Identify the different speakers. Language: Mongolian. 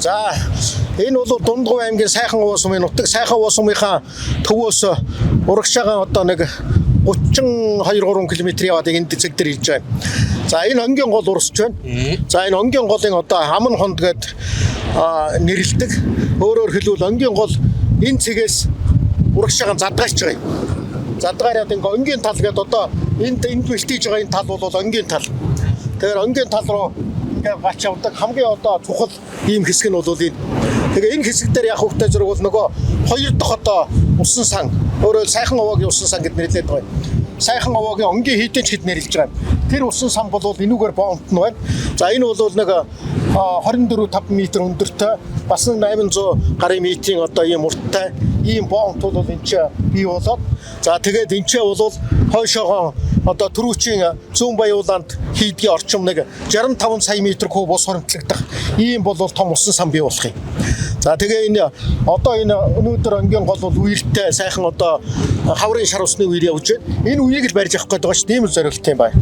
Speaker 1: За, энэ бол Дундгуй аймгийн Сайхан Овоо сумын нутаг. Сайхан Овоо сумынхаа төвөөс урагшаагаа одоо нэг 32 3 км яваад энд зэг дээр ирж байгаа. За, энэ Онгийн гол урсч байна. За, энэ Онгийн голын одоо Аман хонд гээд нэрлэдэг. Өөрөөр хэлбэл, Онгийн гол энэ цэгээс урагшаагаа задгаарч байгаа юм. Задгаараад ингээ Онгийн тал гээд одоо энд бэлтийж байгаа энэ тал бол Онгийн тал. Тэгэхээр Онгийн тал руу ингээ гач явдаг хамгийн одоо чухал ийм хэсэг нь бол энэ. Тэгээ энэ хэсэг дээр яг хөвгтэй зэрэг бол нөгөө хоёр дахь одоо усан сан, өөрөөр Сайхан Овоогийн усан сан гэд нэрлэдэг байгаа юм. Сайхан Овоогийн Онгийн хийдэнч гэд нэрлэж байгаа юм. Тэр усан сан бол энүүгээр боомт нь байна. За, энэ бол нэг 24 5 м өндөртэй, бас нэг 800 гаруй метрийн одоо ийм урттай ийм боомт бол энэ ч бий болоод, за, тэгээд энэ ч бол хойшоогоо одоо түрүүчийн Зүүн Баяууланд хийдгийн орчим нэг 65 сая метр куб ус хоримтлагдах ийм бол том усан сан бий болох юм. За, тэгээ энэ одоо энэ өнөөдөр Онгийн гол бол үертэй сайхан одоо хаврын шар усны үер явж байна. Энэ үеийг л барьж авах гэдэг байгаа шүү дээ. Ийм л зорилттой юм байна.